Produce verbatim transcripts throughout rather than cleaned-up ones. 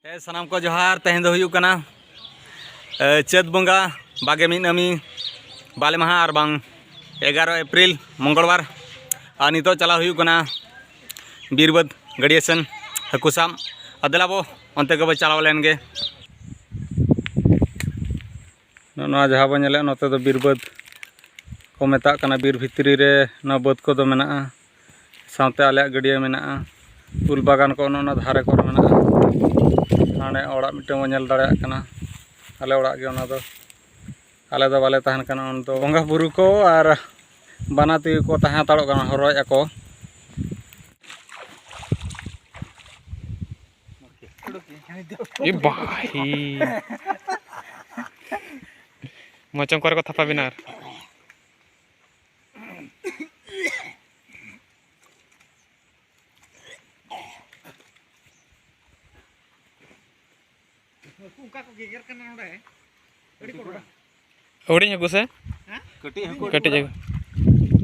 ᱦᱮᱸ, ᱥᱟᱱᱟᱢ ᱠᱚ ᱡᱚᱦᱟᱨ᱾ ᱛᱮᱦᱮᱧ ᱫᱚ ᱦᱩᱭᱩᱜ ᱠᱟᱱᱟ, ᱮ, ᱪᱟᱹᱛ ᱵᱚᱸᱜᱟ ᱵᱟᱜᱮ ᱢᱤᱫ ᱟᱹᱢᱤ, ᱵᱟᱞᱮ ᱢᱟᱦᱟ ᱟᱨ ᱵᱟᱝ ᱮᱜᱟᱨᱚ ᱮᱯᱨᱤᱞ, ᱢᱚᱝᱜᱚᱞᱵᱟᱨ᱾ ᱟᱨ ᱱᱤᱛᱚᱜ ᱪᱟᱞᱟᱣ ᱦᱩᱭᱩᱜ ᱠᱟᱱᱟ ᱵᱤᱨᱵᱟᱹᱫᱽ ᱜᱟᱹᱰᱭᱟᱹ ᱥᱮᱱ ᱦᱟᱹᱠᱩ ᱥᱟᱵ᱾ ᱟᱨ ᱫᱮᱞᱟ ᱵᱚ, ᱚᱱᱛᱮ ᱜᱮᱵᱚ ᱪᱟᱞᱟᱣ ᱞᱮᱱ ᱜᱮ᱾ ᱱᱚᱜᱼᱚ ᱱᱚᱣᱟ ᱡᱟᱦᱟᱸ ᱵᱚᱱ ᱧᱮᱞᱮᱫ, ᱱᱚᱛᱮ ᱫᱚ ᱵᱤᱨ ᱵᱟᱹᱫᱽ ᱠᱚ ᱢᱮᱛᱟᱜ ᱠᱟᱱᱟ᱾ ᱵᱤᱨ ᱵᱷᱤᱛᱨᱤ ᱨᱮ ᱱᱚᱣᱟ ᱵᱟᱹᱫᱽ ᱠᱚᱫᱚ ᱢᱮᱱᱟᱜᱼᱟ᱾ ᱥᱟᱶᱛᱮ ᱟᱞᱮᱭᱟᱜ ᱜᱟᱹᱰᱭᱟᱹ ᱢᱮᱱᱟᱜᱼᱟ᱾ ᱩᱞ ᱵᱟᱜᱟᱱ ᱠᱚ ᱚᱱᱮ ᱚᱱᱟ ᱫᱷᱟᱨᱮ ᱠᱚᱨᱮ ᱢᱮᱱᱟᱜᱼᱟ᱾ ᱦᱟᱱᱮ ᱚᱲᱟᱜ ᱢᱤᱫᱴᱟᱝ ᱵᱚᱱ ᱧᱮᱞ ᱫᱟᱲᱮᱭᱟᱜ ᱠᱟᱱᱟ, ᱟᱞᱮ ᱚᱲᱟᱜ ᱜᱮ ᱚᱱᱟ ᱫᱚ᱾ ᱟᱞᱮ ᱫᱚ ᱵᱟᱞᱮ ᱛᱟᱦᱮᱱ ᱠᱟᱱᱟ ᱩᱱ ᱫᱚ᱾ ᱵᱚᱸᱜᱟ ᱵᱩᱨᱩ ᱠᱚ ᱟᱨ ᱵᱟᱱᱟ ᱛᱮᱜᱮ ᱠᱚ ᱛᱟᱦᱮᱸ ᱦᱟᱛᱟᱲᱚᱜ ᱠᱟᱱᱟ, ᱦᱚᱨᱚᱭᱮᱫ ᱟᱠᱚ᱾ ᱮ ᱵᱷᱟᱭ, ᱢᱚᱪᱚᱝ ᱠᱚᱨᱮ ᱠᱚ ᱛᱷᱟᱯᱟ ᱵᱮᱱᱟ ᱟᱨ᱾ ᱦᱩᱰᱤᱧ ᱦᱟᱹᱠᱩ ᱥᱮ? ᱠᱟᱹᱴᱤᱡ ᱦᱟᱹᱠᱩ᱾ ᱠᱟᱹᱴᱤᱡ ᱦᱟᱹᱠᱩ᱾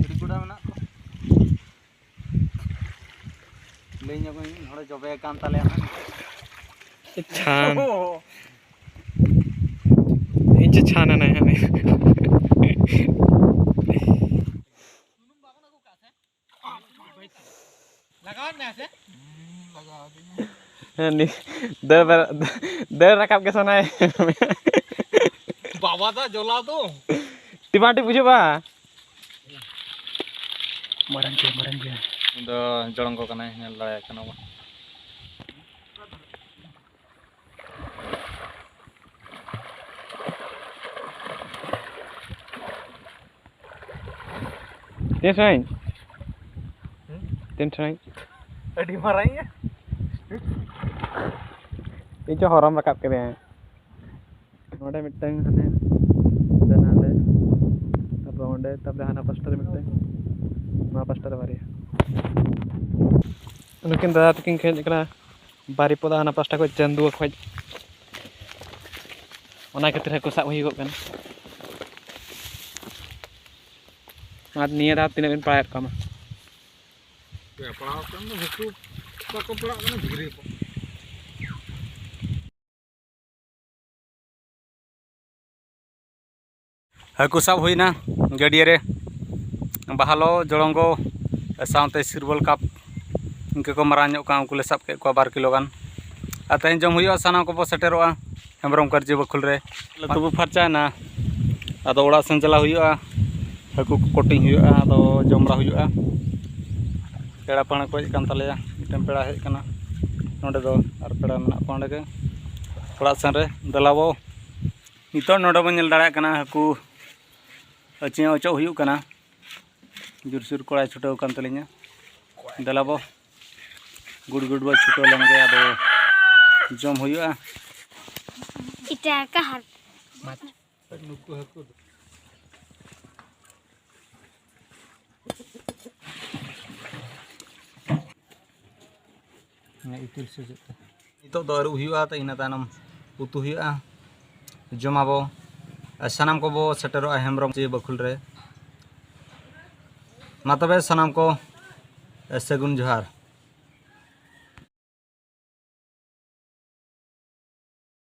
ᱟᱹᱰᱤ ᱠᱚᱰᱟ ᱢᱮᱱᱟᱜ ᱠᱚᱣᱟ᱾ ᱞᱟᱹᱭ ᱧᱚᱜ ᱟᱹᱧ, ᱢᱤᱫ ᱦᱚᱲᱮ ᱡᱚᱵᱮ ᱟᱠᱟᱱ ᱛᱟᱞᱮᱭᱟ ᱦᱟᱸᱜ᱾ ᱪᱷᱟᱱ᱾ ᱤᱧ ᱪᱮ ᱪᱷᱟᱱ ᱮᱱᱟᱭ ᱦᱟᱸᱜ᱾ ᱞᱟᱜᱟᱣᱟᱫ ᱢᱮᱭᱟ ᱥᱮ? ᱦᱮᱸ, ᱱᱤ-, ᱫᱟᱹᱲ ᱵᱮᱨ-, ᱫᱟᱹᱲ ᱨᱟᱠᱟᱵ ᱜᱮ ᱥᱟᱱᱟᱭᱮ᱾ ᱵᱟᱵᱟ ᱫᱟ ᱡᱚᱞᱟ ᱫᱚ᱾ ᱴᱤᱢᱟᱴᱤ ᱵᱩᱡᱷᱟᱹᱜᱼᱟ᱾ ᱢᱟᱨᱟᱝ ᱜᱮᱭᱟ, ᱢᱟᱨᱟᱝ ᱜᱮᱭᱟ᱾ ᱩᱱᱤ ᱫᱚ ᱡᱚᱲᱚᱝ ᱠᱚ ᱠᱟᱱᱟᱭ, ᱧᱮᱞ ᱫᱟᱲᱮᱭᱟᱭ ᱠᱟᱱᱟ ᱵᱚᱱ᱾ ᱛᱤᱱ ᱥᱟᱺᱜᱤᱧ? ᱦᱩᱸ? ᱛᱤᱱ ᱥᱟᱺᱜᱤᱧ? ᱟᱹᱰᱤ ᱢᱟᱨᱟᱝ ᱜᱮᱭᱟ᱾ ᱤᱧ ᱪᱚ ᱦᱚᱨᱚᱢ ᱨᱟᱠᱟᱵ ᱠᱮᱫᱮᱭᱟ᱾ ᱱᱚᱰᱮ ᱢᱤᱫᱴᱟᱝ, ᱦᱟᱱᱮ ᱫᱮᱱ ᱦᱟᱸᱰᱮ, ᱛᱟᱨᱯᱚᱨ ᱚᱸᱰᱮ, ᱛᱟᱨᱯᱚᱨᱮ ᱦᱟᱱᱟ ᱯᱟᱥᱴᱟ ᱨᱮ ᱢᱤᱫᱴᱟᱝ, ᱱᱚᱣᱟ ᱯᱟᱥᱴᱟ ᱨᱮ ᱵᱟᱨᱭᱟ᱾ ᱱᱩᱠᱤᱱ ᱫᱟᱫᱟ ᱛᱟᱹᱠᱤᱱ ᱠᱚ ᱦᱮᱡ ᱟᱠᱟᱱᱟ ᱵᱟᱨᱤᱯᱚᱫᱟ ᱦᱟᱱᱟ ᱯᱟᱥᱴᱟ ᱠᱷᱚᱡ, ᱪᱟᱹᱱᱫᱩᱣᱟᱹ ᱠᱷᱚᱡ᱾ ᱚᱱᱟ ᱠᱷᱟᱹᱛᱤᱨ ᱦᱟᱹᱠᱩ ᱥᱟᱵ ᱦᱩᱭᱩᱜᱚᱜ ᱠᱟᱱᱟ᱾ ᱟᱨ ᱱᱤᱭᱟᱹ ᱫᱷᱟᱣ ᱛᱤᱱᱟᱹᱜ ᱵᱤᱱ ᱯᱟᱲᱟᱣᱮᱫ ᱠᱚᱣᱟ ᱢᱟ? ᱯᱮ ᱯᱟᱲᱟᱣ ᱠᱟᱱ ᱫᱚ ᱦᱟᱹᱠᱩ ᱵᱟᱠᱚ ᱯᱟᱲᱟᱜ ᱠᱟᱱᱟ, ᱫᱷᱤᱨᱤ ᱠᱚ᱾ ᱦᱟᱹᱠᱩ ᱥᱟᱵ ᱦᱩᱭᱱᱟ ᱜᱟᱹᱰᱭᱟᱹ ᱨᱮ, ᱵᱟᱦᱟᱞᱚ, ᱡᱚᱲᱚᱝᱜᱚ, ᱥᱟᱶᱛᱮ ᱥᱤᱨᱵᱚᱞ ᱠᱟᱯ, ᱤᱱᱠᱟᱹ ᱠᱚ ᱢᱟᱨᱟᱝ ᱧᱚᱜ ᱠᱟᱱᱟ, ᱩᱱᱠᱩ ᱞᱮ ᱥᱟᱵ ᱠᱮᱫ ᱠᱚᱣᱟ ᱵᱟᱨ ᱠᱤᱞᱳ ᱜᱟᱱ᱾ ᱟᱨ ᱛᱮᱦᱮᱧ ᱡᱚᱢ ᱦᱩᱭᱩᱜᱼᱟ, ᱥᱟᱱᱟᱢ ᱠᱚᱵᱚ ᱥᱮᱴᱮᱨᱚᱜᱼᱟ ᱦᱮᱢᱵᱨᱚᱢ ᱠᱟᱹᱨᱡᱤ ᱵᱟᱹᱠᱷᱩᱞ ᱨᱮ᱾ ᱞᱮ ᱛᱩᱯᱩ ᱯᱷᱟᱨᱪᱟᱭᱮᱱᱟ, ᱟᱫᱚ ᱚᱲᱟᱜ ᱥᱮᱱ ᱪᱟᱞᱟᱣ ᱦᱩᱭᱩᱜᱼᱟ, ᱦᱟᱹᱠᱩ ᱠᱚ ᱠᱚᱴᱤᱝ ᱦᱩᱭᱩᱜᱼᱟ, ᱟᱫᱚ ᱡᱚᱢ ᱵᱟᱲᱟ ᱦᱩᱭᱩᱜᱼᱟ᱾ ᱯᱮᱲᱟ ᱯᱟᱹᱲᱦᱟᱹ ᱠᱚ ᱦᱮᱡ ᱟᱠᱟᱱ ᱛᱟᱞᱮᱭᱟ, ᱢᱤᱫᱴᱮᱱ ᱯᱮᱲᱟ ᱦᱮᱡ ᱟᱠᱟᱱᱟ ᱱᱚᱸᱰᱮ ᱫᱚ, ᱟᱨ ᱯᱮᱲᱟ ᱢᱮᱱᱟᱜ ᱠᱚᱣᱟ ᱚᱸᱰᱮ ᱜᱮ ᱚᱲᱟᱜ ᱥᱮᱱ ᱨᱮ᱾ ᱫᱮᱞᱟ ᱵᱚ, ᱱᱤᱛᱚᱜ ᱱᱚᱸᱰᱮ ᱵᱚᱱ ᱧᱮᱞ ᱫᱟᱲᱮᱭᱟᱜ ᱠᱟᱱᱟ ᱦᱟᱹᱠᱩ ᱟᱹᱪᱤᱭᱟᱹ ᱚᱪᱚᱜ ᱦᱩᱭᱩᱜ ᱠᱟᱱᱟ᱾ ᱡᱳᱨᱥᱳᱨ ᱠᱚᱲᱟᱭ ᱪᱷᱩᱴᱟᱹᱣ ᱟᱠᱟᱱ ᱛᱟᱹᱞᱤᱧᱟ᱾ ᱫᱮᱞᱟ ᱵᱚ, ᱜᱩᱰ ᱜᱩᱰ ᱵᱚ ᱪᱷᱩᱴᱟᱹᱣ ᱞᱮᱱ ᱜᱮ, ᱟᱫᱚ ᱡᱚᱢ ᱦᱩᱭᱩᱜᱼᱟ᱾ ᱮᱴᱟᱜ ᱠᱟᱦᱟᱨ᱾ ᱱᱩᱠᱩ ᱦᱟᱹᱠᱩ ᱫᱚ᱾ ᱤᱛᱤᱞ ᱥᱮ ᱪᱮᱫ ᱛᱮ? ᱱᱤᱛᱚᱜ ᱫᱚ ᱟᱹᱨᱩᱵ ᱦᱩᱭᱩᱜᱼᱟ, ᱛᱚ ᱤᱱᱟᱹ ᱛᱟᱭᱱᱚᱢ ᱩᱛᱩ ᱦᱩᱭᱩᱜᱼᱟ, ᱡᱚᱢᱟᱵᱚ᱾ ᱟᱨ ᱥᱟᱱᱟᱢ ᱠᱚᱵᱚ ᱥᱮᱴᱮᱨᱚᱜᱼᱟ ᱦᱮᱢᱵᱨᱚᱢ ᱪᱮ ᱵᱟᱹᱠᱷᱩᱞ ᱨᱮ᱾ ᱢᱟ ᱛᱚᱵᱮ ᱥᱟᱱᱟᱢ ᱠᱚ, ᱥᱟᱹᱜᱩᱱ ᱡᱚᱦᱟᱨ᱾